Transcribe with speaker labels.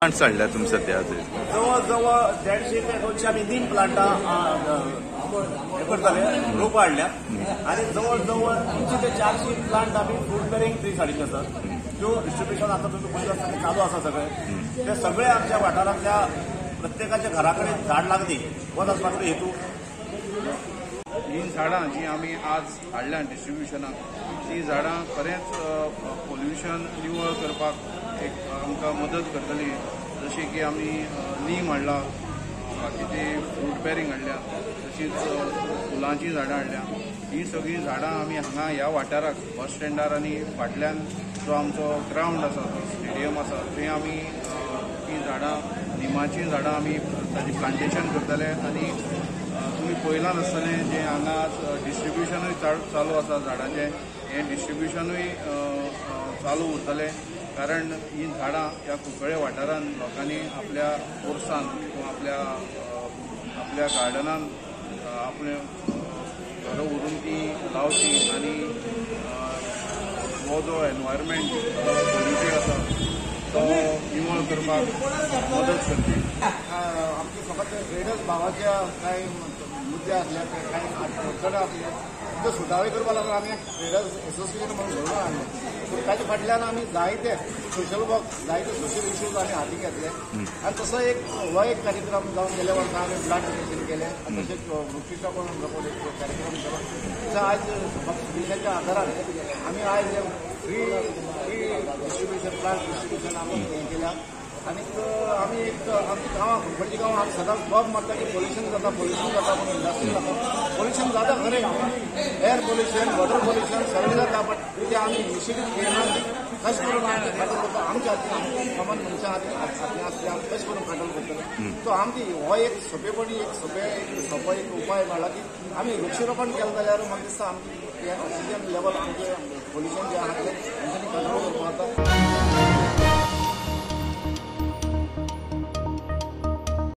Speaker 1: Plants हाडल्या तुमी सद्या?
Speaker 2: जवळ जवळ 150 ते 200 आमी नीम प्लांटां हे करताले, रोपां हाडल्या आनी जवळ जवळ 300 ते 400 प्लांट आमी फ्रूट बेरिंग ट्रीज हाडिल्ले आसात, त्यो डिस्ट्रिब्युशन आतां तुमी पळयत आसतना चालू आसा. सगळे ते सगळे आमच्या वाठारांतल्या प्रत्येकाच्या घरा कडेन झाड लागली होच आसपाचो हेतू.
Speaker 3: ही झाडां जी आमी आज हाडल्या डिस्ट्रिब्युशनाक, ती झाडां खरेंच पोल्युशन निवळ करपाक एक आमकां मदत करतली. जशी की आमी नीम हाडला, बाकीची फ्रूट बेरिंग हाडल्या, तशीच फुलांचीं झाडां हाडल्या. ही सगळीं झाडां आमी हांगा ह्या वाठाराक बस स्टँडार आनी फाटल्यान जो आमचो ग्रावंड आसा, जो स्टेडियम आसा, थंय आमी ती झाडां, निमाचीं झाडां आमी ताची प्लांटेशन करतले. आनी तुमी पळयलां आसतलें जें हांगा डिस्ट्रिब्युशनूय चालू आसा झाडांचें, हें डिस्ट्रिब्युशनूय चालू उरतलें. कारण ही झाडां ह्या कुंकळे वाठारान लोकांनी आपल्या पोरसान किंवा आपल्या आपल्या गार्डनान आपले घरां व्हरून ती लावची आनी हो जो एनवायरमेंट पोल्युटेड आसा तो निवळ करपाक मदत करची.
Speaker 4: आमचे फकत ट्रेडर्स भावाच्या कांय मुद्दे आसले, कांय अडचणी आसले, त्यो सुटावे करपाक लागून आमी ट्रेडर्स एसोसिएशन म्हणून घडोवन हाडलें. पूण ताच्या फाटल्यान आमी जायते सोशल वर्क, जायते सोशल इश्यूज आमी हाती घेतले आनी तसो एक हो एक कार्यक्रम जावन गेल्या वर्सा आमी ब्लड डोनेशन केलें आनी तशेंच वृक्षारोपण एक कार्यक्रम केलो. तसो आयज सुदेशाच्या आदारान आमी आयज free distribution, plant distribution आमी हें केल्या. आनीक आमी एक आमच्या गांवां, कुंकळ्ळी गांवां आमी सदांच बोब मारता की पोल्युशन जाता, पोल्युशन जाता म्हणून इंडस्ट्री जाता. पोल्युशन जाता खरें, एअर पोल्युशन, वॉटर पोल्युशन सगळें जाता, बट ते आमी इनिशिएटीव घेयना की कशें करून आमी कंट्रोल करता. आमच्या हातीन, कॉमन मनशां हातीन आसले आमी कशें करून कंट्रोल करतले. सो आमची हो एक सोंपेपणी एक सोंपे एक सोंपो एक उपाय मेळ्ळा की आमी वृक्षरोपण केलें जाल्यार म्हाका दिसता आमची ऑक्सिजन लेवल, आमचें पोल्युशन जें आहा तें आमच्यांनी कंट्रोल करपाक जाता.